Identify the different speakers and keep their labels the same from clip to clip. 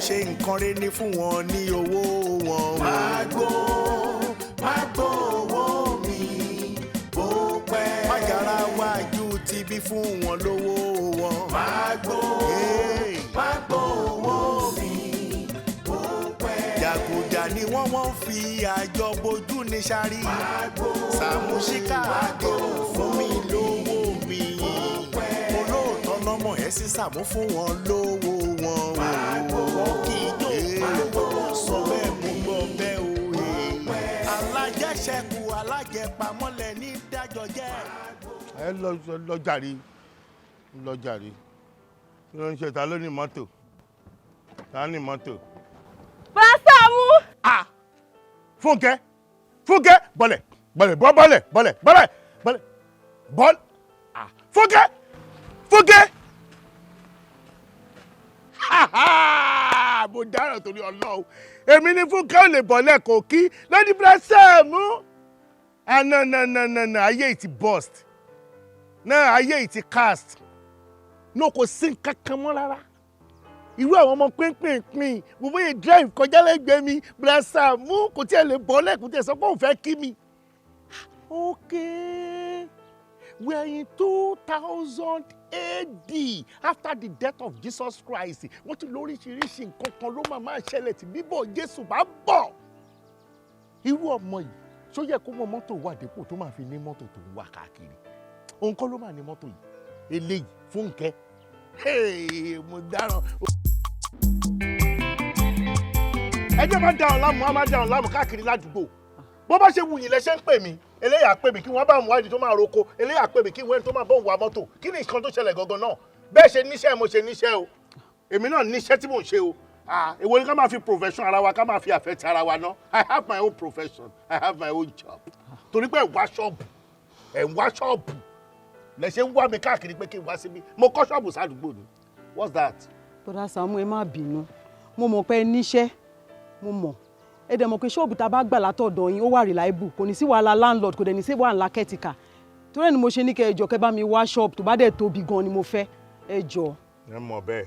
Speaker 1: Ṣe nǹkan rẹ ní fún wọn ní owó wọn. Má gbó, má gbó owó mi bó pẹ́. Májàra wájú ti bí fún wọn lówó wọn. Má gbó, má gbó owó mi bó pẹ́. Jàgùjà ni wọ́n fi àjọ bojú ní sáré. Sàmúsíkà àdéhùn fún mi lówó mi. Olóòótọ́ lọ́mọ ẹ̀ sí Sàmú, fún wọn lówó wọn. Wọ́n kì í jó olówó sọ bẹ́ẹ̀, mo gbọ́ bẹ́ẹ̀ o. Alájẹṣẹ́kù alájẹpamọ́lẹ̀ ní dájọ́ jẹ́.
Speaker 2: Ẹ lọ, lọ jàre, lọ jàre. Kí ló ń ṣe? Ta ló ní mọ́tò? Ta ní mọ́tò?
Speaker 3: Sàámú.
Speaker 2: Ah, Fúnkẹ́, Fúnkẹ́, bọ́lẹ̀, bọ́lẹ̀, bọ́, bọ́lẹ̀, bọ́lẹ̀, bọ́lẹ̀, bọ́lẹ̀, bọ́l. Ah, Fúnkẹ́, Fúnkẹ́! Ha ha! Mo dáràn torí Ọlọ́run. Èmi ní Fúnkẹ́ ò lè bọ́lẹ̀ kò kí lóní Sàámú. Ah, no, no, no, no, no, ayé yìí ti burst náà, ayé yìí ti cast no, kò sí nǹkan kan mọ́ rárá. Irú àwọn ọmọ pínpínpín mo bóyá drive kọjá lẹ́gbẹ̀ẹ́ mi, Sàámú kò tiẹ̀ lè bọ́lẹ̀, kò tiẹ̀ sọ pé òun fẹ́ kí mi. Okay, we are in 2000 AD, after the death of Jesus Christ. Wọ́n ti lóríṣiríṣi nǹkan kan ló máa máa ṣẹlẹ̀ tí bíbọ̀ Jésù bá bọ̀. Irú ọmọ yìí, ṣó yẹ kó mọ mọ́tò wà dépò tó máa fi ní mọ́tò tó ń wà káàkiri? Òun kọ́ ló máa ní mọ́tò yìí. Eléyìí, Fúnkẹ́. Hey, mo dáràn. Ẹ jẹ́ máa dáhùn láàmú, á máa dáhùn láàmú káàkiri ládùúgbò. Bó bá ṣe wù yín lẹ ṣe ń pè mí. Eléyà pè mí kí wọ́n bá òun wádìí tó máa roko, eléyà pè mí kí wọ́n tó máa bọ̀ wá mọ́tò. Kí ni nǹkan tó ṣẹlẹ̀ gangan náà? Bẹ́ẹ̀ ṣe níṣẹ́, mo ṣe níṣẹ́ o. Èmi náà níṣẹ́ tí mò ń ṣe o. Ah, èwo ni ká máa fi profession ara wa, ká máa fi affect ara wa ná? I have my own profession, I have my own job. Torí pé ẹ̀ ń wá ṣọ́ọ̀bù, ẹ̀ ń wá ṣọ́ọ̀bù lẹ ṣe ń wá mi káàkiri pé kí n wá síbí. Mo kọ́ ṣọ́ọ̀bù sádùúgbò ni. What's that?
Speaker 4: Bọ́dà Sàámú, ẹ má bínú. Mo mọ̀ pé ẹ níṣẹ́, mo mọ̀. Ẹ dẹ̀ mọ̀ pé ṣọ́ọ̀bù tá a bá gbà látọ̀dọ̀ yín, ó wà reliable, kò ní sí wàhálà landlord, kò dẹ̀ ní sí wàhálà caretaker. Torí ẹ̀ ni mo ṣe ní kẹ́ ẹ jọ̀ọ́, kẹ́ bá mi wá ṣọ́ọ̀bù tó bá dẹ̀ tóbi gan ni mo fẹ́. Ẹ jọ̀ọ́.
Speaker 2: Ẹ mọ̀ bẹ́ẹ̀,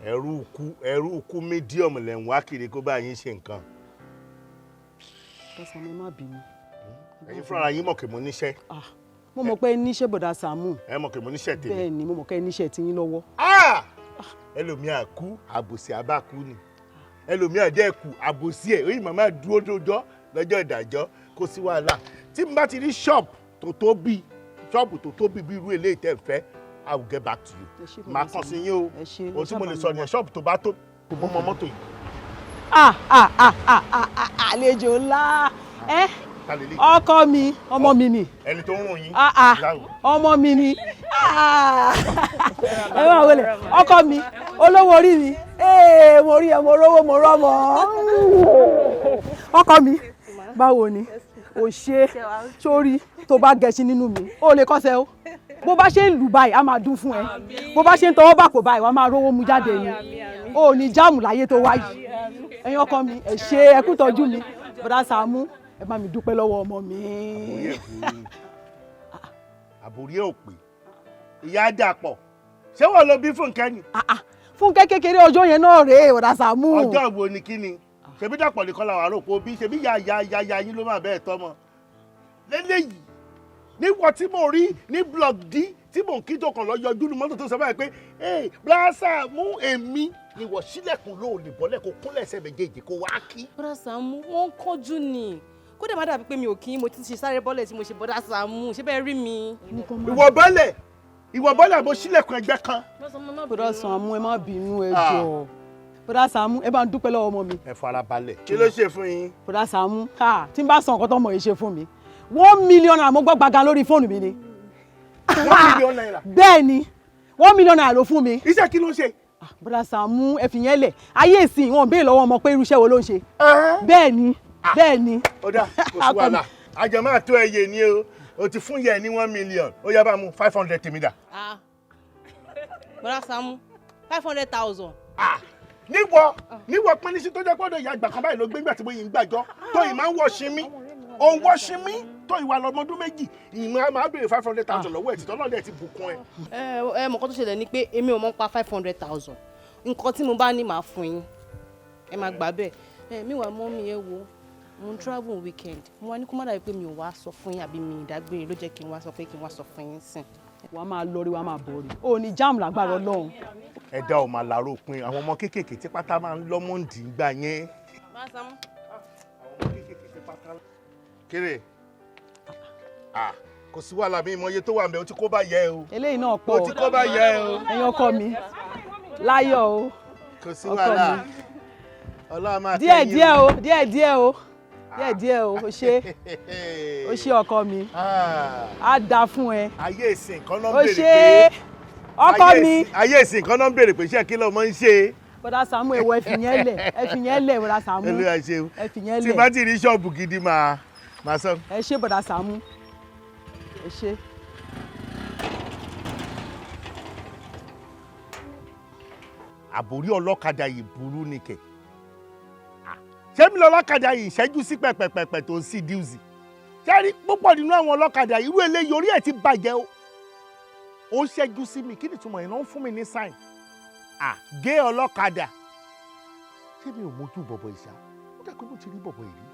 Speaker 2: ẹrú ikú, ẹrú ikú medium lẹ̀ ń wá kiri kó bá yín ṣe nǹkan.
Speaker 4: Bọ́dà Sàámú, ẹ má bínú.
Speaker 2: Ẹ̀yin fúnra yín mọ̀ pé mo níṣẹ́.
Speaker 4: Ah, mo mọ̀ pé ẹ níṣẹ́, bọ́dà Sàámú.
Speaker 2: Ẹ mọ̀ pé mo níṣẹ́ tèmi.
Speaker 4: Bẹ́ẹ̀ ni, mo mọ̀ pé ẹ níṣẹ́ tiyín lọ́wọ́.
Speaker 2: Ah! Ẹlòmíà kú, àbòsí abákú ni. Ẹlòmíà dẹ́ kú, àbòsí ẹ̀ oyin màmá dúró dójọ́ lọ́jọ́ ìdájọ́. Kò sí wàhálà. Tí n bá ti rí ṣọ́ọ̀bù tó tóbi, ṣọ́ọ̀bù tó tóbi bí irú eléyìí tẹ́ ẹ fẹ́, I will get back to you.
Speaker 4: Ẹ ṣé, bọ́dà
Speaker 2: Màá kàn sí yín o.
Speaker 4: Ẹ ṣé,
Speaker 2: Ohun tí mo lè
Speaker 4: ẹ
Speaker 2: sọ nìyẹn. Ṣọ́ọ̀bù tó bá tó kò mọ́ mọ́ mọ́tò yìí.
Speaker 4: Ah ah ah ah ah ah, àlejò ńlá ẹ.
Speaker 2: Ta lè lè?
Speaker 4: Ọkọ mi, ọmọ mi ni.
Speaker 2: Ẹni tó ń rùn yín.
Speaker 4: Ah ah.
Speaker 2: Láwù.
Speaker 4: Ọmọ mi ni. Ah, ẹ máa wọlé, ọkọ mi, olówó orí mi. Ee, mo rí ẹ, mo rówó, mo rọmọ. Ọkọ mi, báwo ni o? Ṣe sórí tó bá gẹṣin nínú mi, ó lè kọ́sẹ̀ o. Bó bá ṣe ń lù báyìí, á máa dún fún ẹ. Bó bá ṣe ń tọwọ́ bàpò báyìí, wàá máa rówó mu jáde ni. O ò ní jáàmù láyé tó wáyìí. Ẹ̀yin ọkọ mi, ẹ ṣé, ẹ kú tọ́jú mi. Bọ́dà Sàámú, ẹ bá mi dúpẹ́ lọ́wọ́ ọmọ mi.
Speaker 2: Àbórí ẹ̀ burú ni, àbórí ẹ̀ ò pé. Ìyá Dàpọ̀, ṣé wọ́n lọ bí Fúnkẹ́ ni?
Speaker 4: Ah, ah, Fúnkẹ́ kékeré ọjọ́ yẹn náà rèé, bọ́dà Sàámú.
Speaker 2: Ọjọ́ wo ni? Kí ni? Ṣebí Dàpọ̀ nìkan làwọn àròpọ̀ bí? Ṣebí ya ya ya ya yín ló máa bẹ́ẹ̀ tọ́mọ lélẹ́yìí níwọ̀ tí mo rí ní block D tí mò ń kí tó kàn lọ yọjú ní mọ́tò tó sọ báyìí pé, "Ee, Bọ́dà mú èmi ni." Wọ́n sílẹ̀kùn ló lè bọ́lẹ̀ kó kúnlẹ̀ ẹsẹ̀ méjèèjì kó wá kí.
Speaker 3: Bọ́dà Sàámú, wọ́n ń kánjú ni. Kó dẹ̀ má dàbí pé mi ò kí, mo ti ṣe sáré bọ́lẹ̀ tí mo ṣe. Bọ́dà Sàámú, ṣé bẹ́ẹ̀ rí mi?
Speaker 2: Ìwọ bọ́lẹ̀, ìwọ bọ́lẹ̀, àbò sílẹ̀kùn ẹgbẹ́ kan.
Speaker 4: Bọ́dà Sàámú, ẹ má bínú, ẹ jọ̀ọ́. Bọ́dà Sàámú, ẹ bá ń dúpẹ́ lọ́wọ́ ọmọ mi.
Speaker 2: Ẹ fara balẹ̀. Kí ló ṣe fún yín?
Speaker 4: Bọ́dà Sàámú, ha, tí n bá sọ nǹkan tó mọ̀ yìí ṣe fún mi, ₦1 million, mo gbọ́ gbàgà lórí fóònù mi ni.
Speaker 2: ₦1 million?
Speaker 4: Bẹ́ẹ̀ ni, ₦1 million ló fún mi.
Speaker 2: Iṣẹ́ kí ló ń ṣe?
Speaker 4: Bọ́dà Sàámú, ẹ fi yẹn lẹ̀. Ayé ìsìn, wọn béèrè lọ́wọ́ ọmọ pé irúṣẹ́ wo ló ń ṣe. Bẹ́ẹ̀ ni, bẹ́ẹ̀ ni.
Speaker 2: Ó dà, kò sí wàhálà. Àjọ máa tó ẹyẹ ni o. O ti fún yẹ ní 1 million. Ó yá, bá mu 500 tèmi dà.
Speaker 3: Ah, Bọ́dà Sàámú, 500,000.
Speaker 2: Níwọ, níwọ pínísí tó jẹ́ pọ́dọ̀ ìyá àgbà kan báyìí ló gbé nígbà tí mo yìí ń gbàjọ́ tó yìí máa ń wọ́ ṣinmí, òun wọ́ ṣinmí tó ìwà lọ́mọdún 2, ìmọ̀ á máa béèrè 500,000 lọ́wọ́ ẹ̀ títọ́ lọ́dẹ̀ ti bùkún ẹ.
Speaker 3: Ẹ ẹ mọ̀ kó tó ṣẹlẹ̀ ni pé èmi ò mọ̀ pa 500,000. Nǹkan tí mo bá ní màá fún yín, ẹ máa gbà bẹ́ẹ̀. Ẹ mi wà mọ́ mi, ẹ wo, mo ń travel weekend. Mo wá ní kó má dàbí pé mi ò wá sọ fún yín àbí mi ìdágbére ló jẹ́ kí n wá sọ pé kí n wá sọ fún yín sìn.
Speaker 4: Wàá máa lọ rí, wàá máa bọ̀ rí, o ní jam lágbára Ọlọ́run.
Speaker 2: Ẹ̀dá ò máa làárọ̀ pin àwọn ọmọ kéékèèké tí pátá máa ń lọ́mọ́ǹdì gbà yẹn.
Speaker 3: Má Sàámú.
Speaker 2: Àwọn ọmọ kéékèèké tí pátá. Kéré, ah, kò sí wàhálà, mi ìmọ̀ iye tó wà mẹ́ o ti kó bá yẹ o.
Speaker 4: Eléyìí náà pọ̀.
Speaker 2: O ti kó bá yẹ o.
Speaker 4: Ẹ̀yin ọkọ mi, láyọ̀ o.
Speaker 2: Kò sí
Speaker 4: Ọkọ
Speaker 2: wàhálà.
Speaker 4: mi.
Speaker 2: Ọlọ́run máa
Speaker 4: Díẹ̀
Speaker 2: kẹ́yìn.
Speaker 4: Díẹ̀ o, díẹ̀ díẹ̀ o, díẹ̀ díẹ̀ o. O ṣe, o ṣe ọkọ mi.
Speaker 2: Ah,
Speaker 4: Á dáa fún ẹ.
Speaker 2: Ayé ìsìn kan náà ń
Speaker 4: O
Speaker 2: béèrè
Speaker 4: ṣe
Speaker 2: pé
Speaker 4: ọkọ
Speaker 2: ayé
Speaker 4: mi.
Speaker 2: Ayé ìsìn kan náà ń béèrè pé iṣẹ́ kí ló mọ̀ ń ṣe.
Speaker 4: Bọ́dà Sàámú, èwo, ẹ fi yẹn lẹ̀, ẹ fi yẹn lẹ̀, bọ́dà Sàámú.
Speaker 2: Olúwa ṣeun.
Speaker 4: Ẹ fi yẹn
Speaker 2: Tí
Speaker 4: lẹ̀.
Speaker 2: bá ti rí ṣọ́ọ̀bù gidi, máa máa sọ.
Speaker 4: Ẹ ṣe, bọ́dà Sàámú, ẹ ṣe.
Speaker 2: Àbórí ọlọ́kadà yìí burú ni kẹ̀. Ah, ṣé mi lọ́lọ́kadà yìí ìṣẹ́jú sí pẹ̀pẹ̀pẹ̀pẹ̀ tó ń sí díùsì? Ṣé rí púpọ̀ nínú àwọn ọlọ́kadà irú eléyìí, orí ẹ̀ ti bàjẹ́ o. Ó ń ṣẹ́jú sí mi, kí ni ìtumọ̀ yẹn náà? Ń fún mi ní sign. Ah, gé ọlọ́kadà. Ṣé mi ò mójú bọ̀bọ̀ ìṣá? Ó dà pé mo ti rí bọ̀bọ̀ yìí rí.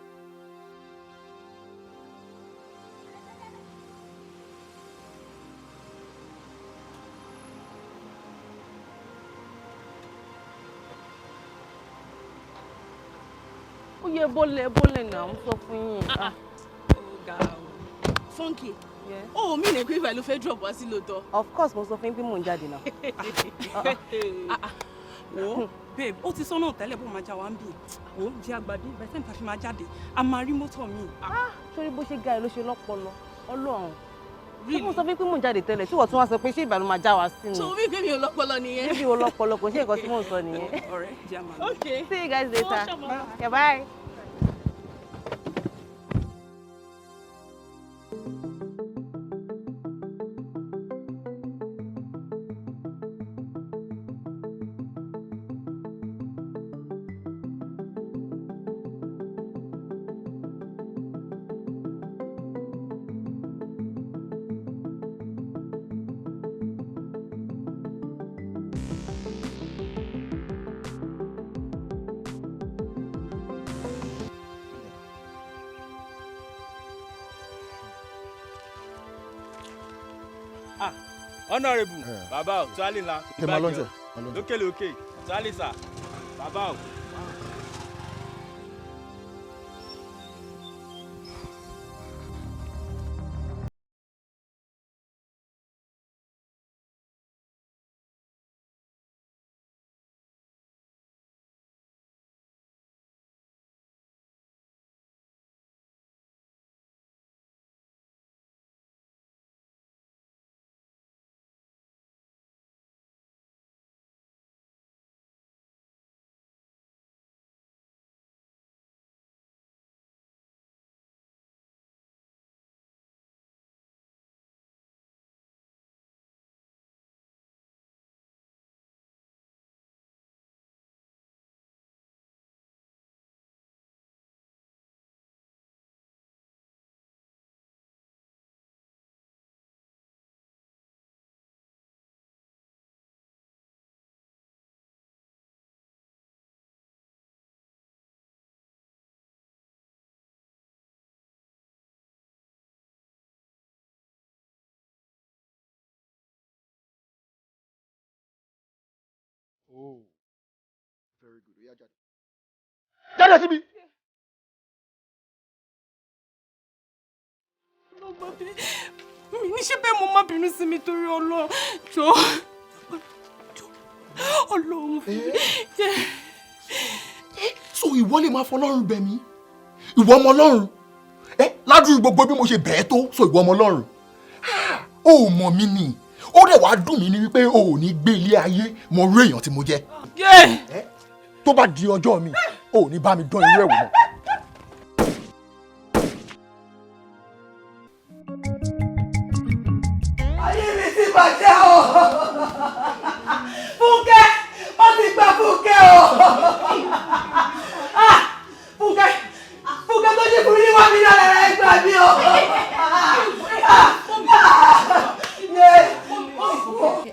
Speaker 3: Ó yẹ bọ́lẹ̀ bọ́lẹ̀ náà, ń sọ fún yín. Ah.
Speaker 5: Ó ga o. Funky, ó mi ní pé ìfẹ́ ló fẹ́ drop wá sí lóòótọ́.
Speaker 3: Of course, mo sọ fún yín pé mò ń jáde náà.
Speaker 5: Wo babe, ó ti sọ́nà tẹ́lẹ̀ bó máa já wa ń bì. Wo jẹ́ àgbàbí by the time tá a fi máa jáde, a máa rí mọ́tò mi.
Speaker 3: Sórí bó ṣe ga ẹ ló ṣe lọ́pọlọ Ọlọ́run. Ṣé mo sọ fún yín pé mò ń jáde tẹ́lẹ̀ tí wọ́n tún wá sọ pé ṣé ìbànú máa já wa sí ni?
Speaker 5: So omi ìgbé mi ò lọ́pọlọ nìyẹn.
Speaker 3: Níbi wo lọ́pọlọ? Kò ṣe nǹkan tí mò ń sọ nìyẹn.
Speaker 5: Ọ̀rẹ́, jẹ́ àmà. Okay.
Speaker 3: See you guys later. Yeah, bye.
Speaker 6: Ah, honourable, bàbá o, tuwálé ńlá.
Speaker 7: Ẹ máa lọ́njẹ̀, máa lọ́njẹ̀.
Speaker 6: Lókè lókè, tuwálé sà, bàbá o.
Speaker 7: Oh, very good. Ó yá, jáde. Jáde síbi.
Speaker 5: Mi ní ṣe bẹ́ẹ̀, mo má bínú sí mi torí Ọlọ́run. Jọ, Ọlọ́run fi jẹ́.
Speaker 7: So ìwọ lè máa fọlọ́run bẹ̀ mí, ìwọ ọmọ Ọlọ́run ẹ, ládùúgbò gbogbo bí mo ṣe bẹ̀ẹ́ tó. So ìwọ ọmọ Ọlọ́run, ah, o ò mọ̀ mí ni. Ó dẹ̀ wá dùn mí ní wípé o ò ní gbé ilé ayé mọ irú èèyàn tí mo jẹ́.
Speaker 5: Yé!
Speaker 7: Tó bá di ọjọ́ mi, o ò ní bá mi dán irú ẹ̀ wò mọ́.
Speaker 4: Ayé mi ti bàjẹ́ o. Fúnkẹ́, wọ́n ti gba Fúnkẹ́ o. Ah, Fúnkẹ́, Fúnkẹ́ tó ṣe fún mi ní 1 million naira, ẹ gbà mí o. Ah, ah, yeah.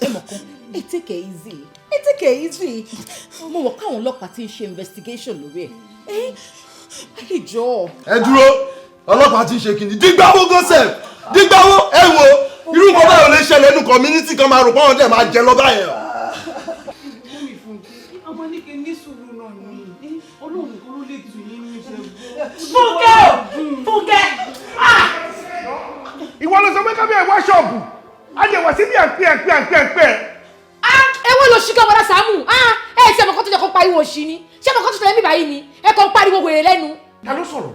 Speaker 8: Ẹ mọ̀ kan, ẹ take it easy, ẹ take Take it easy. Mo mọ̀ káwọn ọlọ́pàá ti ń ṣe investigation lórí ẹ̀. Ẹ ẹ jọ.
Speaker 9: Ẹ dúró, ọlọ́pàá ti ń ṣe kìnnì dígbàwó gọ́sẹ̀ dígbàwó. Ẹ wo, irú nǹkan báyìí ò lè ṣẹlẹ̀ nínú community kan, máa rò pé àwọn dẹ̀ máa jẹ lọ báyẹn.
Speaker 10: Ọmọ ní kí n ní sùúrù náà ni, Ọlọ́run nìkan ló lè tù yín ní ìṣẹ́gun.
Speaker 4: Fúnkẹ́ o, Fúnkẹ́.
Speaker 2: Ìwọ ló sọ pé kábíyà wá ṣọ́ọ̀bù, á lè wá síbi àǹpẹ́ àǹpẹ́ àǹpẹ́ àǹpẹ́.
Speaker 8: Ẹ wọ́n lọ ṣìkẹ́ ọmọdé Sàámù. Ẹ ṣe ọmọ kan tó jẹ́ kó pariwo òṣì ni? Ṣé ọmọ kan tó tẹ̀lé mi báyìí ni? Ẹ kàn ń pariwo wèrè lẹ́nu.
Speaker 2: Ta ló sọ̀rọ̀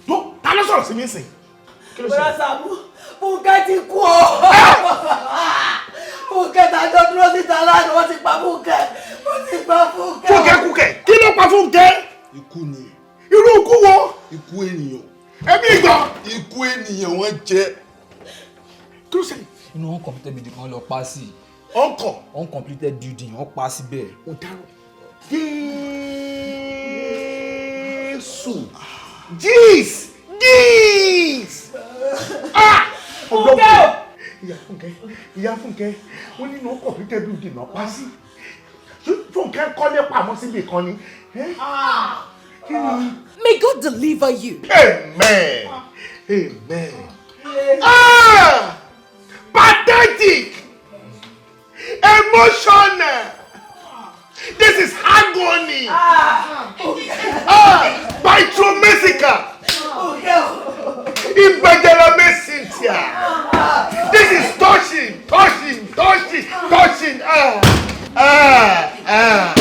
Speaker 2: tó? Ta ló sọ̀rọ̀ sí mi sìn? Kí ló ṣe?
Speaker 10: Bọ́lá Sàámú, Fúnkẹ́ ti kú o. Fúnkẹ́ tàjọ dúró síta lánàá, wọ́n ti pa Fúnkẹ́, wọ́n ti pa Fúnkẹ́.
Speaker 2: Fúnkẹ́ kúkẹ́, kí ló pa Fúnkẹ́?
Speaker 9: Ikú ni.
Speaker 2: Irú ikú wo?
Speaker 9: Ikú ènìyàn.
Speaker 2: Ẹbí ìgbà.
Speaker 9: Ikú ènìyàn wọ́n jẹ.
Speaker 2: Kí ló ṣe?
Speaker 11: Inú uncompleted building kan lọ pa sí.
Speaker 2: Ọkọ̀.
Speaker 11: Uncompleted building, wọ́n pa síbẹ̀.
Speaker 2: Ó dárò. Jésù! Jeez! Jeez! Ah!
Speaker 4: Fúnkẹ́ o.
Speaker 2: Ìyá Fúnkẹ́, ìyá Fúnkẹ́, wọ́n nínú uncompleted building náà pa sí. Fúnkẹ́ kọ́lé pamọ́ síbi kan ni. Kí ni?
Speaker 8: May God deliver you.
Speaker 2: Amen. Amen. Ah! Pathetic! Emotional! This is agony! Ah! Bitromesica! Ibejelomesitia! This is touching, touching, touching, touching! Ah! Ah! Ah!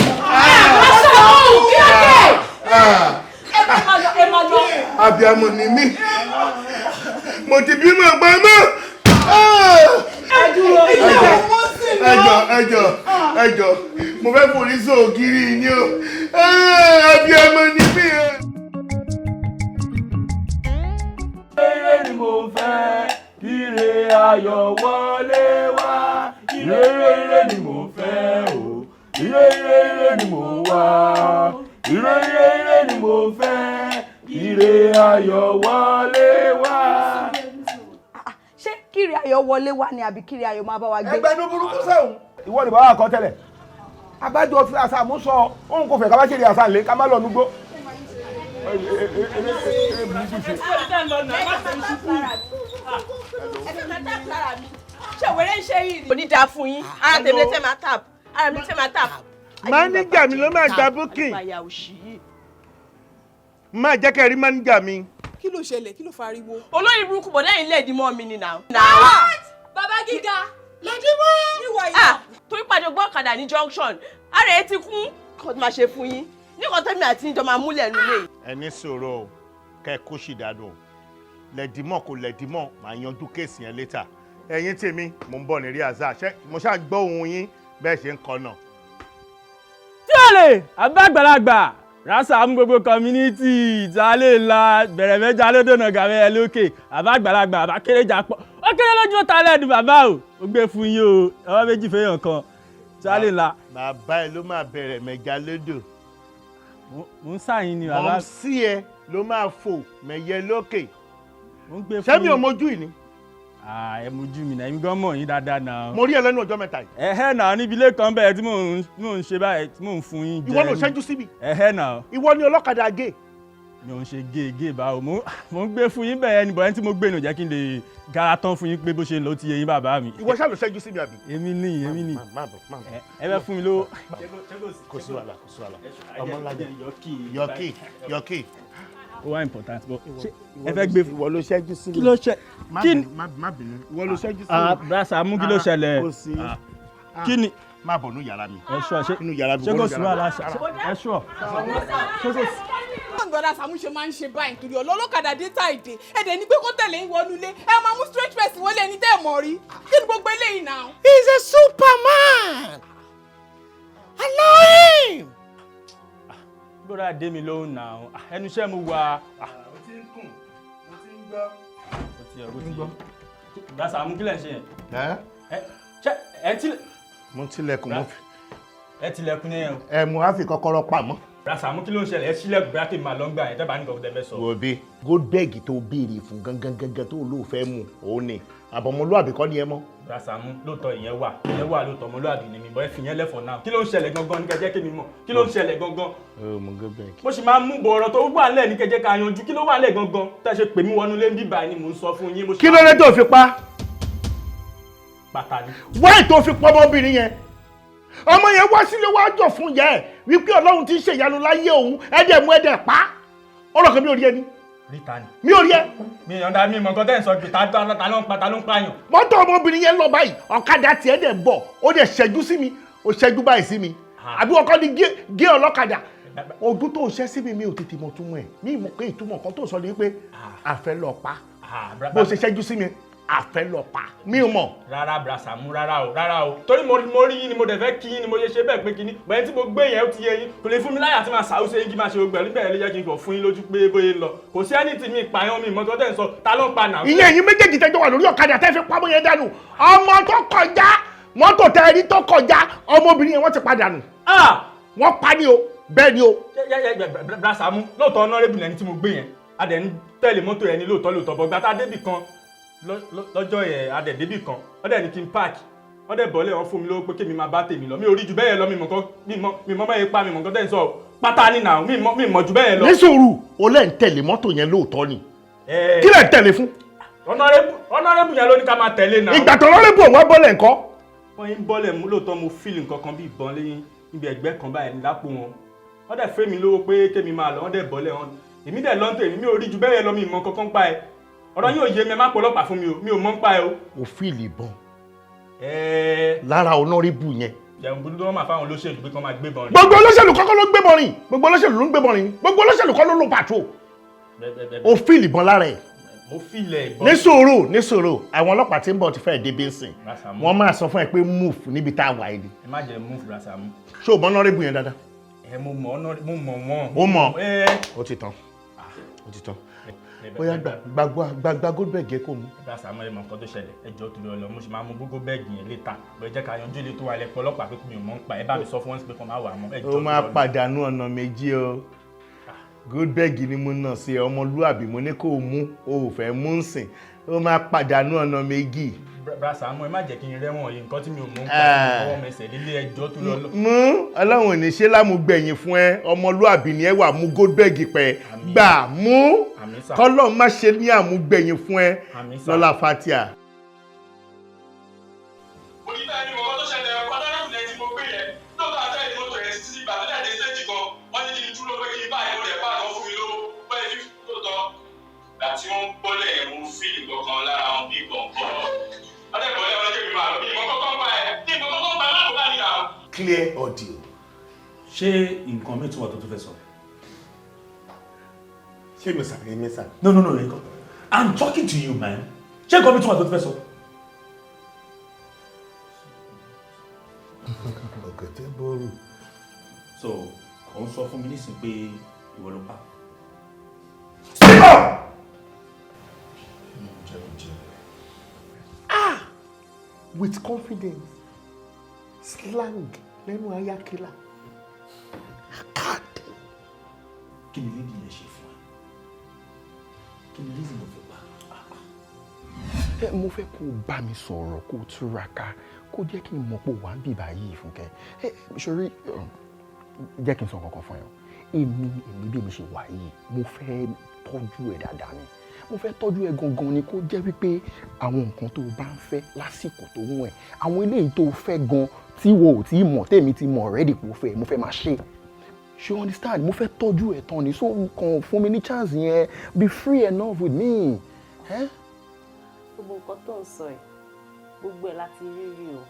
Speaker 2: Ah! Ah!
Speaker 4: Ẹ máa lọ, ẹ máa lọ.
Speaker 2: Abiyamọ ni mí. Mo ti bímọ gbọmọ.
Speaker 4: Ẹ dúró.
Speaker 2: Ẹjọ, ẹjọ, ẹjọ, mo fẹ́ forí sọ ògiri ni o. Abiyamọ ni mí o.
Speaker 6: Ire ni mo fẹ́, ire ayọ̀ wọlé wá. Ire ire ire ni mo fẹ́ o. Ire ire ire ni mo wá. Ire ire ire ni mo fẹ́, ire ayọ̀ wọlé wá.
Speaker 4: Ṣé kiri ayọ̀ wọlé wá ni àbí kiri ayọ̀ máa bá wa gbé?
Speaker 12: Ẹgbẹ́ inú burúkú sẹ́wọ̀n. Ìwọ ni bàbá kan tẹ́lẹ̀. Abájọ fi àṣà mú sọ, òun kò fẹ́ ká bá ṣe lè àṣà lé ká má lọ nugbó.
Speaker 3: Ṣé wèrè ń ṣe yìí ni? Kò ní dáa fún yín. Ara tèmi lè tẹ́ máa tap. Ara mi lè tẹ́ máa tap.
Speaker 2: Máníjà mi ló máa gba booking. Má jẹ́ kẹ́ rí máníjà mi.
Speaker 10: Kí ló ṣẹlẹ̀? Kí ló fariwo?
Speaker 3: Olórí burúkú bọ̀dá yìí lẹ̀dí mọ́ mi ni nà.
Speaker 10: Bàbá gíga. Lẹ́dí mọ́. Níwọ̀ yìí.
Speaker 3: Ah, torí pàdé gbọ́ ọ̀kadà ní junction. Ara ẹ ti kún. Kò tó máa ṣe fún yín. Níkan tẹ́mi àti ìjọ máa múlẹ̀ nílé yìí.
Speaker 2: Ẹ ní sọ̀rọ̀ o, kẹ́ ẹ kó sì dànù o. Lẹ̀dímọ̀ kò lẹ̀dímọ̀, màá yanjú case yẹn later. Ẹ̀yin tèmi, mò ń bọ̀ ní rí àzá. Ṣé mo ṣáà gbọ́ ohùn yín bẹ́ẹ̀ ṣe ń kọ náà?
Speaker 6: Tí o lè abágbàlagbà rasa mú gbogbo community ìtàlẹ̀ ńlá bẹ̀rẹ̀ mẹ́ja lódòna gàmẹ́ ẹ lókè àbágbàlagbà àbákéréjà pọ̀ ó kéré lójú ó ta lẹ́nu bàbá o, ó gbé fún yín o, ọwọ́ méjì fẹ́yàn kan ìtàlẹ̀ ńlá.
Speaker 2: Bàbá ẹ ló máa bẹ̀rẹ̀ mẹ́ja lódò.
Speaker 6: Mo ń sàyìn ni bàbá.
Speaker 2: Mọ̀ sí ẹ ló máa fò mẹ́yẹ lókè.
Speaker 6: Mo ń gbé fún
Speaker 2: Ṣé mi ò
Speaker 6: yín.
Speaker 2: mojú yìí ni?
Speaker 6: Ẹ mojú mi náà, èmi gan mọ̀ yín dáadáa náà.
Speaker 2: Mo rí ẹ lẹ́nu ọjọ́ mẹ́ta yìí.
Speaker 6: Ẹ̀hẹ́ náà, níbi ilé kan bẹ́ẹ̀ tí mò ń ṣe báyìí, tí mò ń fún yín jẹ.
Speaker 2: Ìwọ ló ṣẹ́jú sí mi.
Speaker 6: Ẹ̀hẹ́ náà.
Speaker 2: Ìwọ ni ọlọ́kadà gé.
Speaker 6: Mi ò ń ṣe gé gé báwo, mo ń gbé fún yín bẹ́ẹ̀ ni, bọ̀ ẹni tí mo gbé nù jẹ́ kí n lè gara tán fún yín pé bó ṣe ń lọ ó ti yé yín bàbá mi.
Speaker 2: Ìwọ ṣáà ló ṣẹ́jú sí mi àbí?
Speaker 6: Èmi ni, èmi ni.
Speaker 2: Má bọ̀, má bọ̀.
Speaker 6: Ẹ bẹ fún mi lówó.
Speaker 2: Kò sí wàhálà, kò sí wàhálà. Ọmọ ńlá jẹ. Yọkì, yọkì.
Speaker 6: Ó wá important bọ ṣé ẹ fẹ́ gbé.
Speaker 2: Ìwọ ló ṣẹ́jú sí mi.
Speaker 6: Kí ló ṣe?
Speaker 2: Kí ni? Má bínú. Ìwọ ló ṣẹ́jú sí mi.
Speaker 6: Brasa mú, kí ló ṣẹlẹ̀?
Speaker 2: Kò sí.
Speaker 6: Kí ni?
Speaker 2: Má bọ̀ nú yàrá mi.
Speaker 6: Ẹ ṣọ́ ṣe
Speaker 2: Inú yàrá mi.
Speaker 6: ṣé kò sí wàhálà ṣe ẹ ṣọ́ ṣé kò sí.
Speaker 10: Báwo bọ́dà Sàámú ṣe máa ń ṣe báyìí nítorí ọlọ́kadà dé tá ìdè ẹ̀dẹ̀ ní pé kó tẹ̀lé ń wọnú ilé, ẹ máa mú straight person wọlé ẹni tẹ́ ẹ̀ mọ̀ rí? Kí ni gbogbo eléyìí náà?
Speaker 1: He's a superman. Allow him.
Speaker 6: Bọ́dà dé mi lóhùn náà, ẹnu iṣẹ́ mo wà.
Speaker 2: Mo ti ń kùn, mo ti ń gbọ́.
Speaker 6: Ó ti yẹ, ó ti yẹ. Brasa mú, kí lẹ̀ ń ṣe yẹn?
Speaker 2: Ẹ
Speaker 6: Ṣé ẹ ti
Speaker 2: Mo tilẹ̀kùn, mo fi.
Speaker 6: Ẹ tilẹ̀kùn yẹn o.
Speaker 2: Ẹ mo á fi kọ́kọ́rọ́ pamọ́.
Speaker 6: Rasamu, kí ló ń ṣẹlẹ̀? Ẹ sílẹ̀kùn bóyá kí n máa lọ ń gbà yẹn tẹ́ bá ní nǹkan tẹ́ fẹ́ sọ.
Speaker 2: Wo bí Goldberg tó béèrè fún gangan gangan tó lóò fẹ́ mu òun ni àbọ̀mọlúàbí kọ́ ni ẹ mọ́.
Speaker 6: Rasamu, lóòótọ́ ìyẹn wà, ìyẹn wà lóòótọ́, ọmọlúàbí ni mi, bọ́ ẹ fi yẹn lẹ́fọ̀ọ́ náà. Kí ló ń ṣẹlẹ̀ gangan ní kẹjẹ́ kí mi mọ̀? Kí ló ń ṣẹlẹ̀ gangan?
Speaker 2: Ó mú Goldberg.
Speaker 6: Mo sì máa ń mú bọ̀ ọ̀rọ̀ tó wà lẹ̀ ní kẹjẹ́ ká yanjú. Kí ló wà lẹ̀ gangan? Tẹ́ ṣe pè mí wọnú lé ń bíbá ni mò ń sọ fún yín.
Speaker 2: Kí ló dé tó fi pa?
Speaker 6: Bàtà ni.
Speaker 2: Wáì tó fi pọ́ ọmọbìnrin yẹn, ọmọ yẹn wá sílé wá jọ fún ìyá ẹ wípé Ọlọ́run ti ń ṣèyanu láyé òun, ẹ̀dẹ̀ mú ẹ̀dẹ̀ pa ọ̀rọ̀ kan. Mi ò rí ẹ ní.
Speaker 6: Ríta ni.
Speaker 2: Mi ò rí ẹ.
Speaker 6: Mi yọ̀ǹda mi mọ̀ nǹkan tẹ́ ń sọ pé ta ta ló ń pa, ta ló ń pààyàn.
Speaker 2: Mọ́tò ọmọbìnrin yẹn lọ báyìí, ọ̀kadà tiẹ̀ dẹ̀ bọ̀, ó dẹ̀ ṣẹ́jú sí mi, ó ṣẹ́jú báyìí sí mi, àbí ọkọ ni gé ọlọ́kadà. Ojú tó ń ṣẹ́ sí mi, mi ò tètè mọ̀ túmọ̀ ẹ̀. Mi mọ̀ pé ìtumọ̀ kan tó sọ ni pé àfẹ́ lọ pa. Bó ṣe ṣẹ́jú sí mi, àfẹ́ lọ pa, mi ò mọ̀.
Speaker 6: Rárá, Brasamu, rárá o, rárá o, torí mo rí yín ni mo dẹ̀ fẹ́ kí yín ni mo ṣe ṣe bẹ́ẹ̀ pé kíní bẹ́ẹ̀ tí mo gbé yẹn, ó ti yé yín, kò lè fún mi láyà tí máa ṣàwùṣe yín kí máa ṣe gbogbo ẹ̀ níbẹ̀. Ló jẹ́ kí n kàn fún yín lójú pé bóyá ń lọ, kò sí ẹni tí mi pààyàn, mi mọ́ tó tẹ̀ ń sọ, ta ló ń pa náà?
Speaker 2: Ìyẹn ẹ̀yin méjèèjì tẹ́jọ́ wà lórí ọ̀kadà tẹ́ fi pamọ́ yẹn dànù, ọmọ tó kọjá, mọ́tò tẹ́ rí tó kọjá ọmọbìnrin yẹn, wọ́n ti padà nù. Wọ́n pa ni o, bẹ́ẹ̀ ni o.
Speaker 6: Brasamu, lóòótọ́ honourable lẹni tí mo gbé yẹn, a dẹ̀ ń tẹ̀lé mọ́tò yẹn ní lóòótọ́ lóòótọ́, bọ́ gbàtà débì kan lọ́jọ́ yẹn, a dẹ̀ débì kan, wọ́n dẹ̀ ní kí n park, wọ́n dẹ̀ bọ́lẹ̀, wọ́n fún mi lówó pé kémi máa bá tèmi lọ. Mi ò rí ju bẹ́ẹ̀ lọ. Mi mọ̀ nǹkan, mi mọ̀ bẹ́ẹ̀ pa, mi mọ̀ nǹkan tẹ́ ń sọ pátá ní nà, mi mọ̀ ju bẹ́ẹ̀ lọ.
Speaker 2: Ní sùúrù, o lẹ́ ń tẹ̀lé mọ́tò yẹn lóòótọ́ ni? Kí lẹ́ ń tẹ̀lé fún?
Speaker 6: Honourable yẹn ló ní ká máa tẹ̀lé náà.
Speaker 2: Ìgbà tó honourable òun wá bọ́lẹ̀ ńkọ́?
Speaker 6: Wọ́n yín bọ́lẹ̀ mú lóòótọ́, mo feel nǹkan kan bí ìbọn lẹ́yìn níbi ẹ̀gbẹ́ kan báyìí lápò wọn. Wọ́n dẹ̀ fẹ́ mi lówó pé kémi máa lọ, wọ́n dẹ̀ bọ́lẹ̀ wọn, èmi dẹ̀ lọ́ntẹ̀ èmi. Mi ò rí ju bẹ́ẹ̀ lọ, mi mọ̀ kankan pa ẹ̀. Ọ̀rọ̀ yóò yé mi, ẹ má pọ̀ ọlọ́pàá fún mi o, mi ò mọ̀ ń pa ẹ o.
Speaker 2: O feel ìbọn lára honourable yẹn?
Speaker 6: Jẹun gbọdọ̀ wọn máa fáwọn olóṣèlú pé kí wọ́n máa gbébọn rìn.
Speaker 2: Gbogbo olóṣèlú kọ́kọ́ ló gbébọn rìn, gbogbo olóṣèlú ló ń gbébọn rìn, gbogbo olóṣèlú kọ́ ló ló patrol. O feel ìbọn lára ẹ̀?
Speaker 6: Mo feel ẹ̀ ìbọn.
Speaker 2: Ní sùúrù, ní sùúrù, àwọn ọlọ́pàá tí ń bọ̀ ti fẹ́ débi ń sìn, wọ́n máa sọ fún ẹ pé move níbi tá a wà yìí.
Speaker 6: Ẹ má jẹ́ move, Rasamu.
Speaker 2: Ṣé o mọ honourable yẹn dáadáa?
Speaker 6: Ẹ mo mọ̀, mo mọ̀ wọ́n.
Speaker 2: Ó mọ̀, ó ti tán, ó ti tán. Ó yá, gbà, gbà, gbà Goldberg yẹ kó mu.
Speaker 6: Rasamu, ẹ mọ̀ nǹkan tó ṣẹlẹ̀, ẹ jọ̀ọ́, torí Ọlọ́run, mo sì máa mú Goldberg yẹn later bẹ́ẹ̀. Jẹ́ ká yanjú ilé tó wà lẹ́pọ̀ ọlọ́pàá pé mi ò mọ̀ ń pa ẹ, bá mi sọ fún wọn pé kàn máa wà mọ́, ẹ jọ̀ọ́.
Speaker 2: Ó máa pàdánù ọ̀nà méjì o. Goldberg ni mo nà sí ọmọlúàbí, mo ní kó o mú, o ò fẹ́ mú ń sìn, ó máa pàdánù ọ̀nà méjì.
Speaker 6: Rasamu, ẹ má jẹ́ kí n rẹ́wọ̀n yìí, nǹkan tí mi ò mọ̀ ń pa ọwọ́ mẹsẹ̀ lílé, ẹjọ́ tó lọ.
Speaker 2: Mú. Ọlọ́run ò ní ṣe lámúgbẹ̀yìn fún ẹ, ọmọlúàbí ni ẹ wà, mú Goldberg pẹ́ gbà mú, kọ́lọ́ má ṣe ní àmúgbẹ̀yìn fún ẹ lọ́la fatia.
Speaker 13: Oníbẹ̀ ni mo kọ́ tó ṣẹlẹ̀, honourable lẹ́ni tí mo gbé yẹn, lóòótọ́ àtẹ̀lé mọ́tò yẹn títí ìgbà tó dẹ̀ dé stage kan, wọ́n ní kí n dúró pé kí n bá ìwé rẹ̀ bá àwọn fún mi lówó bẹ́ẹ̀ fi lóòótọ́. Ìgbà tí wọ́n bọ́lẹ̀ yẹn, mo feel nǹkan lára wọn bí gbọ̀ngàn. Wọ́n dẹ̀ bọ́lẹ̀, wọn ní kí n máa lọ. Mi ìmọ̀ kọ́kọ́ pa ẹ̀, mi ìmọ̀ kọ́kọ́ pa ẹ̀, má kó bá mi nà.
Speaker 2: Clear audio.
Speaker 14: Ṣé nǹkan mi tún wà tó tún fẹ́ sọ?
Speaker 2: Ṣé mi sà, èmi sà?
Speaker 14: No, no, no, nǹkan, I'm talking to you, man. Ṣé nǹkan mi tún wà tó tún fẹ́ sọ?
Speaker 2: Ọ̀gẹ̀dẹ̀ bọ́ọ̀rù.
Speaker 14: So ò ń sọ fún mi nísìnyí pé ìwọ ló pa?
Speaker 2: Speak up! Ah! With confidence, slang lẹ́nu ayákẹ́lá. Káàdì.
Speaker 14: Kí ni lady yẹn ṣe fún ẹ? Kí ni reason tó fi pa?
Speaker 7: Ẹ mo fẹ́ kó o bá mi sọ̀rọ̀, kó o túraká, kó jẹ́ kí n mọ̀ pé wà ń bì báyìí. Fúnkẹ́ ẹ sori, jẹ́ kí n sọ kankan fún ẹ o. Èmi bí mi ṣe wà yìí, mo fẹ́ tọ́jú ẹ dáadáa ni, mo fẹ́ tọ́jú ẹ gangan ni, kó jẹ́ wípé àwọn nǹkan tó o bá ń fẹ́ lásìkò tó wù ẹ́, àwọn eléyìí tó o fẹ́ gan tí wo ò tí ì mọ̀, tèmi ti mọ̀ already pé o fẹ́, mo fẹ́ máa ṣe. Ṣé you understand? Mo fẹ́ tọ́jú ẹ tán ni, so kàn fún mi ní chance yẹn, be free enough with me. Eh?
Speaker 3: Gbogbo nǹkan tó ń sọ ẹ̀, gbogbo ẹ̀ láti rí rí o.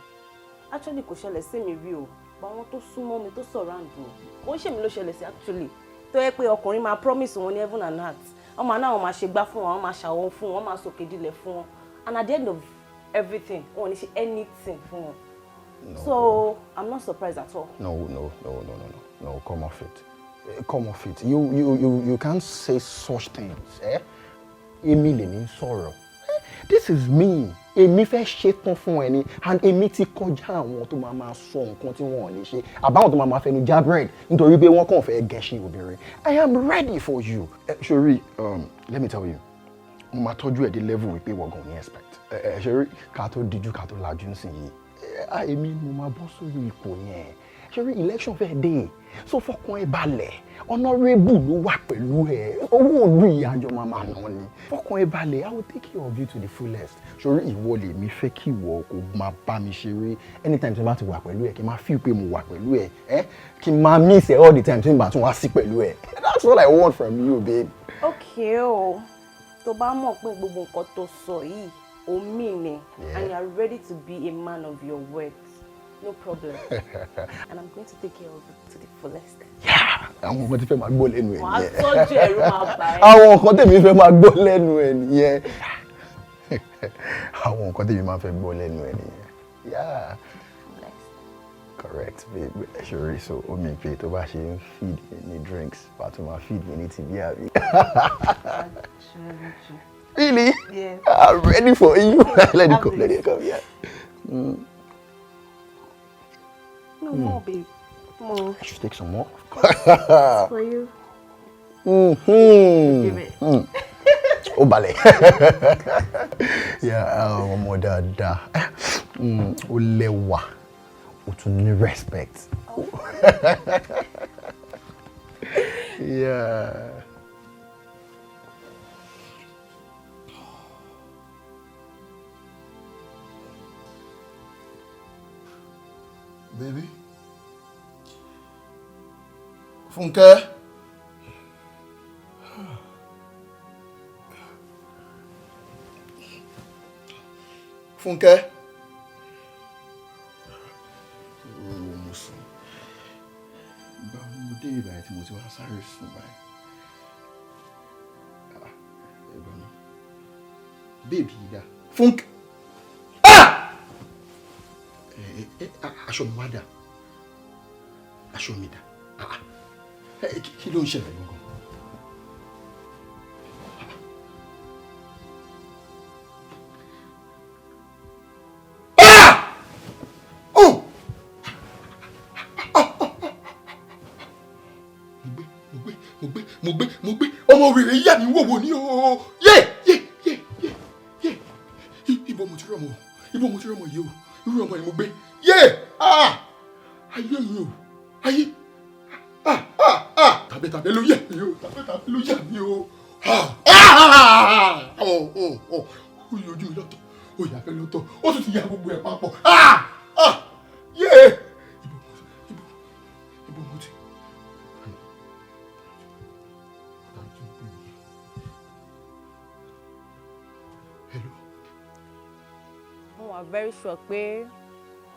Speaker 3: Actually, kò ṣẹlẹ̀ sí mi rí o, but àwọn tó súnmọ́ mi, tó surround mi, kò ń ṣèmi ló ṣẹlẹ̀ sí actually, tó yẹ pé ọkùnrin máa promise wọn ní heaven and earth, wọ́n máa náà, wọ́n máa ṣe gbá fún wọn, wọ́n máa ṣàwọn fún wọn, wọ́n máa sòkè dilẹ̀ fún wọn, and at the end of everything, wọn ò ní ṣe anything fún wọn.
Speaker 7: No.
Speaker 3: So I'm not surprised at all.
Speaker 7: No, no, no, no, no, no, no, come off it. Come off it. You can't say such things. Eh? Èmi lèmi ń sọ̀rọ̀. Eh? This is me. Èmi fẹ́ ṣetán fún ẹ ni, and èmi ti kọjá àwọn tó máa máa sọ nǹkan tí wọ́n ò lè ṣe, àbáwọn tó máa máa fẹnu já bread nítorí pé wọ́n kàn fẹ́ gẹṣin obìnrin. I am ready for you. Sori, let me tell you, mo máa tọ́jú ẹ̀ dé level wípé wọ́n gan ní expect. Ẹ sori, ká tó díjú ká tó lajú nísìnyí, èmi mo máa bọ́ sórí ipò yẹn. Sori, election fẹ́ dé, so fọkàn ẹ balẹ̀. Honourable ló wà pẹ̀lú ẹ, owó òlu ìyájọ́ máa máa ná ni. Fọkàn ẹ balẹ̀, I will take care of you to the fullest. Sori, ìwọ lèmi fẹ́ kí ìwọ kó máa bá mi ṣeré. Anytime tí n bá ti wà pẹ̀lú ẹ, kí n máa feel pé mo wà pẹ̀lú ẹ, ẹ kí n máa miss ẹ all the time tí n bá tún wá sí pẹ̀lú ẹ. That's all I want from you, babe.
Speaker 3: Okay o, tó bá mọ̀ pé gbogbo nǹkan tó sọ yìí o mean ni, and you are ready to be a man of your words, no problem, and I'm going to take care of you to the fullest.
Speaker 7: Àwọn nǹkan tí fẹ́ máa gbọ́ lẹ́nu ẹ̀
Speaker 3: Wàá
Speaker 7: nìyẹn.
Speaker 3: tọ́jú ẹ̀rù máa bà ẹ́.
Speaker 7: Àwọn nǹkan tèmi fẹ́ máa gbọ́ lẹ́nu ẹ̀ nìyẹn. Àwọn nǹkan tèmi máa fẹ́ gbọ́ lẹ́nu ẹ̀ nìyẹn. Yeah, correct, babe. Ṣòrí, so omi pé tó bá ṣe ń feed mi ní drinks, wàá tún máa feed mi ní tìbí, àbí? Really?
Speaker 3: Yes.
Speaker 7: I'm ready for you. Let it come, let it come, yeah.
Speaker 3: No more, babe. More.
Speaker 7: I should take some more.
Speaker 3: It's for you. Give it.
Speaker 7: Ó balẹ̀. Yeah, ọmọ dáadáa. Ó lẹ́wà. Ó tún ní respect. Yeah.
Speaker 9: Baby. Fúnkẹ́. Fúnkẹ́.
Speaker 7: Wo mo sùn. Ìgbà wo mo dé ìbàyẹ̀ tí mo ti wá sáré sùn báyìí? Ah, ẹ̀gbọ́n mi. Baby yìí dà. Fúnkẹ́. Ah! Ẹ ẹ, aṣọ mi wá dà. Aṣọ mi dà. Ah! Ẹ, kí ló ń ṣẹlẹ̀ gangan? Ah! Oh! Mo gbé, mo gbé, mo gbé, ọmọ wèrè yà mí wòwò ní o. Yé yé yé yé yé, ibo mo ti rí ọmọ, ibo mo ti rí ọmọ yìí o? Irú ọmọ yìí mo gbé. Yé, ah, ayé mi o, ayé, ah ah ah, tàbẹ́tàbẹ́ ló yà mí o, tàbẹ́tàbẹ́ ló yà mí o. Ah ah, ọ ọ ọ, ó yọ ojú mi lọ́tọ̀, ó yà fẹ́ lọ́tọ̀, ó tún ti ya gbogbo ẹ̀ papọ̀. Ah ah, yé, ibo ibo mo ti.
Speaker 3: Mo wà very sure pé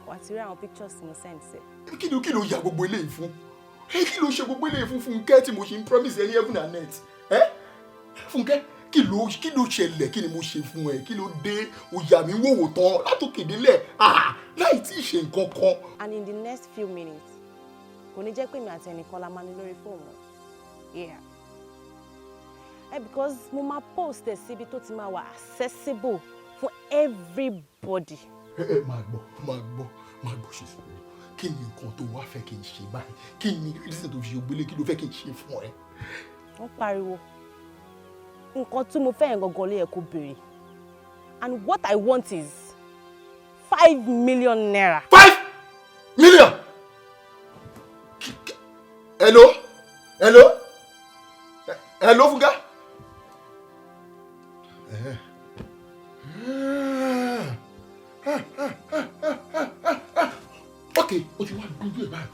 Speaker 3: wàá ti rí àwọn pictures tí mo send sí.
Speaker 7: Kí ló ya gbogbo eléyìí fún ẹ? Kí ló ṣe gbogbo eléyìí fún, Fúnkẹ́, tí mo ṣe ń promise ẹ ní heaven and earth? Ẹ Fúnkẹ́, kí ló ṣẹlẹ̀? Kí ni mo ṣe fún ẹ? Kí ló dé? O yà mí wòwò tán látòkè délẹ̀, ah, láì tí ì ṣe nǹkan kan.
Speaker 3: And in the next few minutes, kò ní jẹ́ pé mi àti ẹnìkan la máa ní lórí fóònù. Yeah. Ẹ, because mo máa post ẹ síbi tó ti máa wà accessible fún everybody.
Speaker 7: Ẹ ẹ, máa gbọ́, máa gbọ́, máa gbọ́, ṣe sùúrù. Kí ni nǹkan tó wá fẹ́ kí n ṣe báyìí? Kí ni reason tó fi ṣe gbélé? Kí ló fẹ́ kí n ṣe fún ẹ?
Speaker 3: Wọ́n pariwo. Nǹkan tí mo fẹ́ yẹn gangan ló yẹ kó béèrè. And what I want is ₦5 million.
Speaker 7: 5 million? Hello, hello, hello, Fúnkẹ́. Eh. Ah, ah, ah, ah, ah, ah. Ok, o ti wá dojú ẹ̀ báyìí.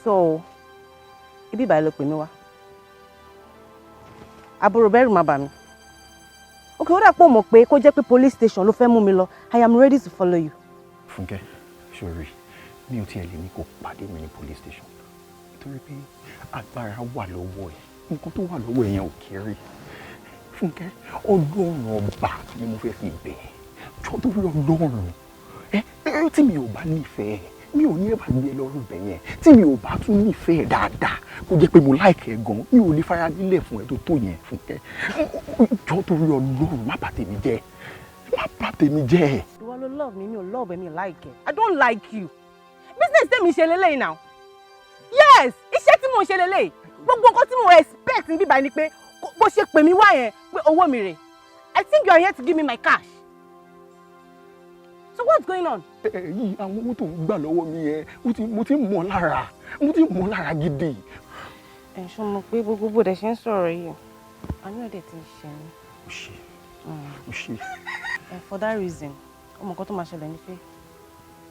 Speaker 3: So, ibi ìbàyẹ̀ ló pè mí wá. Àbúrò, bẹ́rù má bà mí. Ok, ó dà pọ̀ mọ̀ pé kó jẹ́ pé police station ló fẹ́ mú mi lọ. I am ready to follow you.
Speaker 7: Fúnkẹ́, sori, mi ò tiẹ̀ lè ní kó pàdé mi ní police station nítorí pé agbára wà lọ́wọ́ ẹ̀. Nǹkan tó wà lọ́wọ́ ẹ̀ yẹn ò kéré. Fúnkẹ́, Ọlọ́run ọba ni mo fẹ́ fi bẹ̀ ẹ́. Jọ, torí Ọlọ́run ẹ ẹ, tí mi ò bá nífẹ̀ẹ́, mi ò ní ẹ̀ bá gbé ẹ lọ́rùn bẹ̀ yẹn. Tí mi ò bá tún nífẹ̀ẹ́ dáadáa, kó jẹ́ pé mo like ẹ gan, mi ò lè fara nílẹ̀ fún ẹ tó tó yẹn. Fúnkẹ́, jọ, torí Ọlọ́run, má bà tèmi jẹ́, má bà tèmi jẹ́.
Speaker 3: Ìwọ ló love mi, mi ò love ẹ, mi ò like ẹ. I don't like you. Business tèmi ṣe lélẹ́yìn now. Yes, iṣẹ́ tí mò ń ṣe lélẹ́yìn. Gbogbo nǹkan tí mo expect níbí báyìí ni pé bó ṣe pè mí wá yẹn, pé owó mi rè. I think you are here to give me my cash. So what's going on?
Speaker 7: Ẹ yìí, àwọn owó tó ń gbà lọ́wọ́ mi yẹn, mo ti ń mọ̀ lára, mo ti ń mọ̀ lára gidi.
Speaker 3: Ẹ ṣọ́ mọ̀ pé gbogbo bó dẹ̀ ṣe ń sọ̀rọ̀ yìí, àánú ẹ̀ dẹ̀ ti ń ṣe mí.
Speaker 7: Ó ṣe, ó ṣe.
Speaker 3: And for that reason, ọmọ, nǹkan tó máa ṣẹlẹ̀ ni pé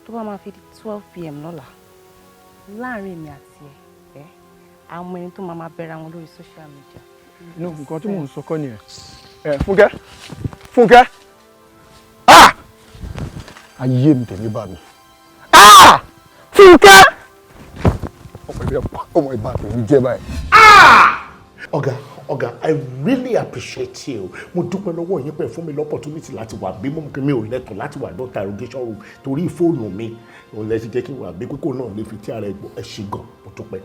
Speaker 3: tó bá máa fi di 12 p.m. lọ́la, láàrin èmi àti ẹ, àwọn ẹni tó máa bẹ̀rẹ̀ àwọn lórí social media.
Speaker 7: Inú nǹkan tí mò ń sọ kọ́ nìyẹn. Ẹ Fúnkẹ́, Fúnkẹ́, ah, ayé mi, tèmi bá mi. Ah, Fúnkẹ́, ọmọ ìbí, ọmọ ìbá tèmi jẹ́ báyìí.
Speaker 2: Ọ̀gá, ọ̀gá, I really appreciate you. Mo dúpẹ́ lọ́wọ́ yín pé fún mi l'opportunity láti wà bí mo mi ò lẹ́tọ̀ọ́ láti wà ní interrogation room torí fóònù mi. Òun lẹ ṣe jẹ́ kí n wà bí kókó náà lè fi tí ara ẹ gbọ́. Ẹ ṣe gan, mo dúpẹ́.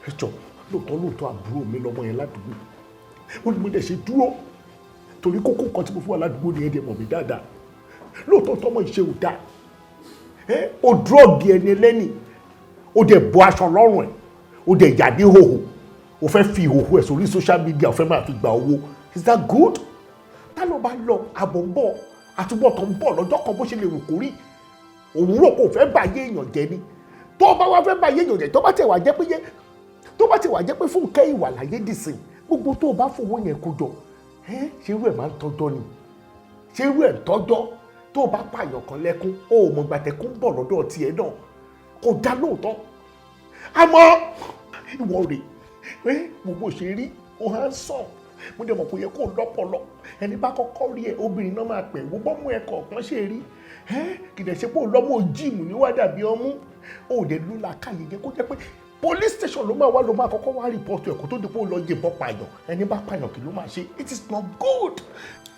Speaker 2: Ẹ jọ, lóòótọ́ lóòótọ́, àbúrò mi lọ́mọ yẹn ládùúgbò. Ó ní mo dẹ̀ ṣe dúró torí kókó kan tí mo fún wa ládùúgbò ní ẹ̀dẹ̀ mọ̀ mí dáadáa. Lóòótọ́, tọmọ ìṣe ò dáa. Ẹ ó drug ẹni ẹlẹ́ni, ó dẹ̀ bọ́ aṣọ lọ́rùn ẹ̀, ó dẹ̀ yà ní hòhò, o fẹ́ fi ìhòhò ẹ̀ sórí social media, o fẹ́ máa fi gba owó. Is that good? Tá ló bá lọ, àbọ̀ ń bọ̀, àtúbọ̀tán ń bọ̀ lọ́jọ́ kan. Bó ṣe lè wù kó rí, òun rò kó fẹ́ báyé èèyàn jẹ́ ni. Tó bá wá fẹ́ báyé èèyàn jẹ́, tó bá tẹ̀ wá jẹ́ pé Fúnkẹ́ ìwà láyé dìsìn, gbogbo tó o bá fowó yẹn kó jọ, ẹ́ ṣé irú ẹ̀ máa ń tọ́jọ́ ni? Ṣé irú ẹ̀ ń tọ́jọ́? Tó o bá pààyàn kan lẹ́kún, o ò mọ̀ gbàtẹ́kún bọ̀ lọ́dọ̀ tiẹ̀ náà. Kò dá lóòótọ́, àmọ́ ìwọ rè é, gbogbo ṣe rí o handsome, mo dẹ̀ mọ̀ kó yẹ kó lọ́pọlọ. Ẹni bá kọ́kọ́ rí ẹ, obìnrin náà máa pẹ̀ wò bọ́mú ẹ kọ̀ọ̀kan ṣe rí ẹ. Kì í dẹ̀ ṣe pé òlọ́mọ jíìmù ní wá dàbí ọmú. Ó dẹ̀ ló la káyè jẹ́ kó jẹ́ pé police station ló máa wá, ló máa kọ́kọ́ wá report ẹ̀ kó tó di pé ó lọ yìnbọn pààyàn. Ẹni bá pààyàn, kí ló máa ṣe? It is not good.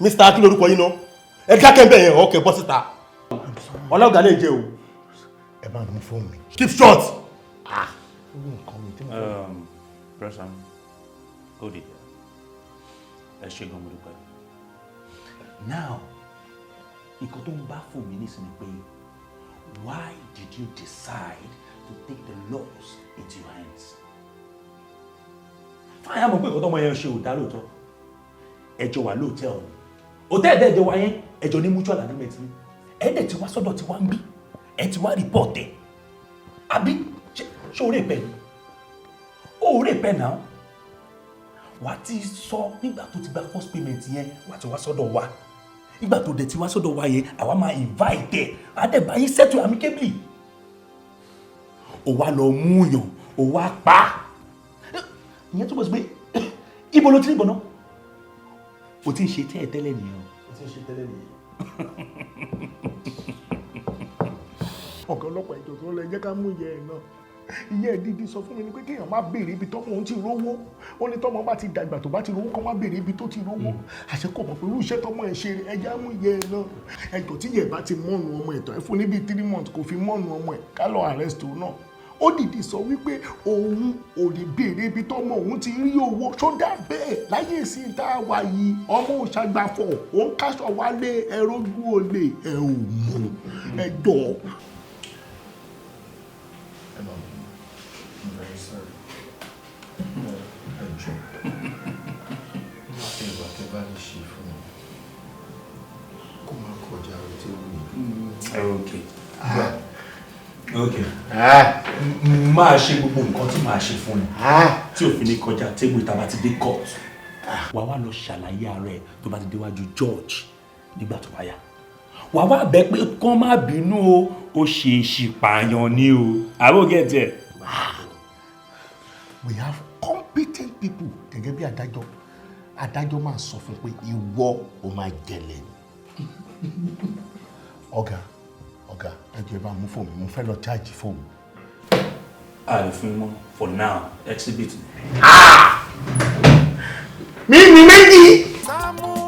Speaker 9: Mr. Kí lorúkọ yín náà? Ẹ dákẹ́ bẹ́ẹ̀ yẹn, ọkẹ́ bọ́ síta. Ọlọ́gàá lè jẹ o.
Speaker 2: Ẹ máa mú fóònù mi.
Speaker 9: Keep short.
Speaker 2: Ah, irú nǹkan mi tí mo fẹ́.
Speaker 14: Present, hold it. Ẹ ṣe gan, mo dúpẹ́. Now, nǹkan tó ń bá fún mi nísìnyí pé, why did you decide to take the laws into your hands? Fáyà mọ̀ pé nǹkan tọ́mọ yẹn ṣe ò dá lóòótọ́. Ẹjọ́ wà lóòtẹ́ẹ̀lì ni. Hòtẹ́ẹ̀lì dẹ̀ jọ wá yẹn, ẹjọ́ ní mutual agreement ni. Ẹ dẹ̀ ti wá sọ́dọ̀ tí wá ń bí. Ẹ ti wá report ẹ̀. Àbí ṣé o rè pẹ̀ ni? O rè pẹ̀ náà. Wà á ti sọ nígbà tó ti gba first payment yẹn, wà á ti wá sọ́dọ̀ wa. Nígbà tó dẹ̀ ti wá sọ́dọ̀ wa yẹn, àwa máa invite ẹ̀. Á dẹ̀ bá yín settle amicably. O wá lọ mú yàn, o wá pa á. Ìyẹn túbọ̀ sí pé ibo ló ti ní ìbọn náà? O ti ń ṣe tẹ́ẹ̀ tẹ́lẹ̀ nìyẹn o.
Speaker 9: O ti ń ṣe tẹ́lẹ̀ nìyẹn.
Speaker 2: Ọ̀gá ọlọ́pàá, ìjọ tó lọ, ẹ jẹ́ ká mú ìyá ẹ̀ náà. Ìyá ẹ̀ dídí sọ fún mi ni pé kéèyàn má béèrè ibi tọ́mọ òun ti rówó. Ó ní tọ́mọ bá ti dàgbà, tó bá ti rówó, kó má béèrè ibi tó ti rówó. Àṣẹ kò mọ̀ pé irú iṣẹ́ tọ́mọ ẹ̀ ṣe. Ẹ jẹ́ á mú ìyá ẹ̀ náà. Ẹjọ́, tí ìyá ẹ̀ bá ti mọ́nu ọmọ ẹ̀ tán, ẹ fún ní bíi 3 months kò fi mọ́nu ọmọ ẹ̀, ká lọ arrest òun náà. Ó dìdí sọ wípé òun ò lè béèrè ibi tọ́mọ òun ti rí owó. Ṣó dà bẹ́ẹ̀ láyé sí tá a wà yìí? Ọmọ òṣàgbàfọ̀ òun káṣọ wálé, ẹrógún olè ẹ ò mú ẹjọ́.
Speaker 15: Ẹ má bínú. I'm very sorry. Ẹ jọ̀ọ́. Ìgbà tẹ́ bá lè ṣe fún mi, kó má kọjá orí tí ó wù mí.
Speaker 14: Ok, máa ṣe gbogbo nǹkan tí màá ṣe fún ẹ tí òfin ní kọjá table. Ìta bá ti dé court, wàá wá lọ ṣàlàyé ara ẹ. Tó bá ti déwájú judge nígbà tó bá yá, wàá wá bẹ̀ pé kán má bínú o, ó ṣe é ṣì pààyàn ni o. Àbó get ẹ.
Speaker 2: We have competent people gẹ́gẹ́ bí adájọ́. Adájọ́ máa sọ fún pé ìwọ ò máa jẹlẹ̀ ni. Ọ̀gá, ọ̀gá, ẹ jọ̀ọ́, ẹ bá mú fóònù mi, mo fẹ́ lọ charge fóònù.
Speaker 14: A lè fún mọ́ for now, exhibit.
Speaker 2: Mi ní méjì.
Speaker 1: Sàámú.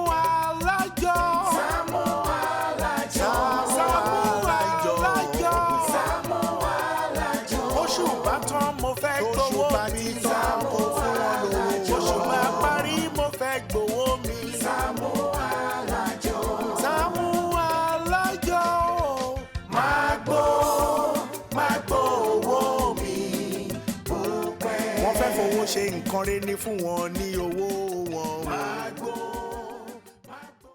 Speaker 1: tán, mo fẹ́ gbowó mi. Kó fún wọn lówó. Oṣù bá parí, mo fẹ́ gbowó mi. Sàámú Alájọ. Sàámú Alájọ. Máa gbó, máa gbó owó mi. Wọ́n fẹ́ fowó ṣe nǹkan rẹ̀ ní fún wọn ní owó wọn.